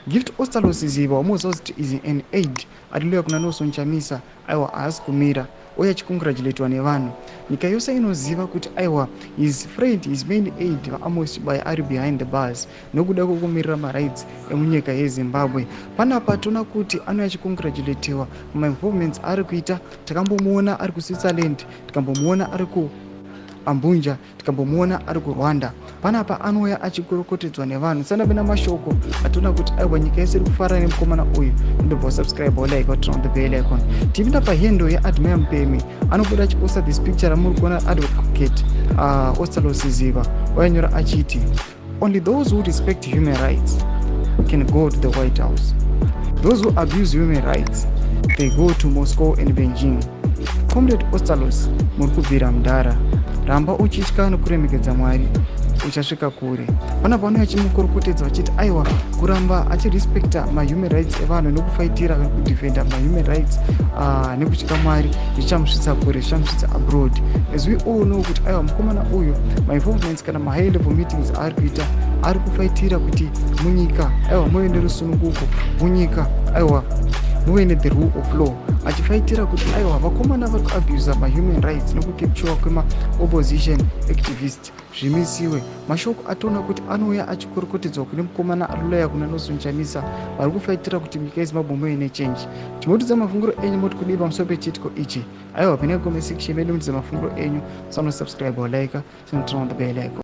Gift Ostallos Siziba, wamuziva kuti is an aide ari loyal kuna Nelson Chamisa, aiwa, haasi kumira uye achicongratulatewa nevanhu. Nyika yose inoziva kuti, aiwa, his friend, his main aide, vaAmos Chibaya, ari behind the bars nokuda kwekumirira marights emunyika yeZimbabwe. Panapa toona kuti anouya achicongratulatewa pamainvolvements ari kuita. Takambomuona ari kuSwitzerland, tikambomuona ari kuAbuja, tikambomuona ari kuRwanda. Panapa anouya achikorokotedzwa nevanhu. Sandapinda mashoko atoona kuti, aiwa, nyika yese iri kufara nemukomana uyu. Ndobva subscribe, like, turn on the bell icon. Tipinda pahandle yaAdmire Mupemi, anobuda achiposta this picture ramuri kuona, Advocate Ostallos Siziba, wayanyora achiti, "Only those who respect human rights can go to the White House. Those who abuse human rights, they go to Moscow and Beijing." Comrade Ostallos, muri kubvira mudhara. Ramba uchitya nokuremekedza Mwari, uchasvika kure. Pana panouya achimukorokotedza vachiti, aiwa, kuramba achirespekta mahuman rights evanhu nekufaitira kudefenda mahuman rights nekutya Mwari zvichamusvitsa kure, zvichamusvitsa abroad. As we all know kuti, aiwa, mukomana uyu, mainvolvements kana mahigh level meetings aari kuita, ari kufaitira kuti munyika, aiwa, muve nerusununguko munyika, aiwa, muve nethe rule of law, achifaitira kuti, aiwa, vakomana vari kuabusa mahuman rights nekucapturewa kwemaopposition activist zvimisiwe. Mashoko atoona kuti anouya achikorokotedzwa kune mukomana ari loyal kuna Nelson Chamisa, vari kufaitira kuti nyika yeZimbabwe muve nechange. Timotidza mafungiro enyu, moti kudii pamusoro pechiitiko ichi? Aiwa, pinai comment section medu, mutidza mafungiro enyu. Sanosubscribe, walike, turn on the bell icon.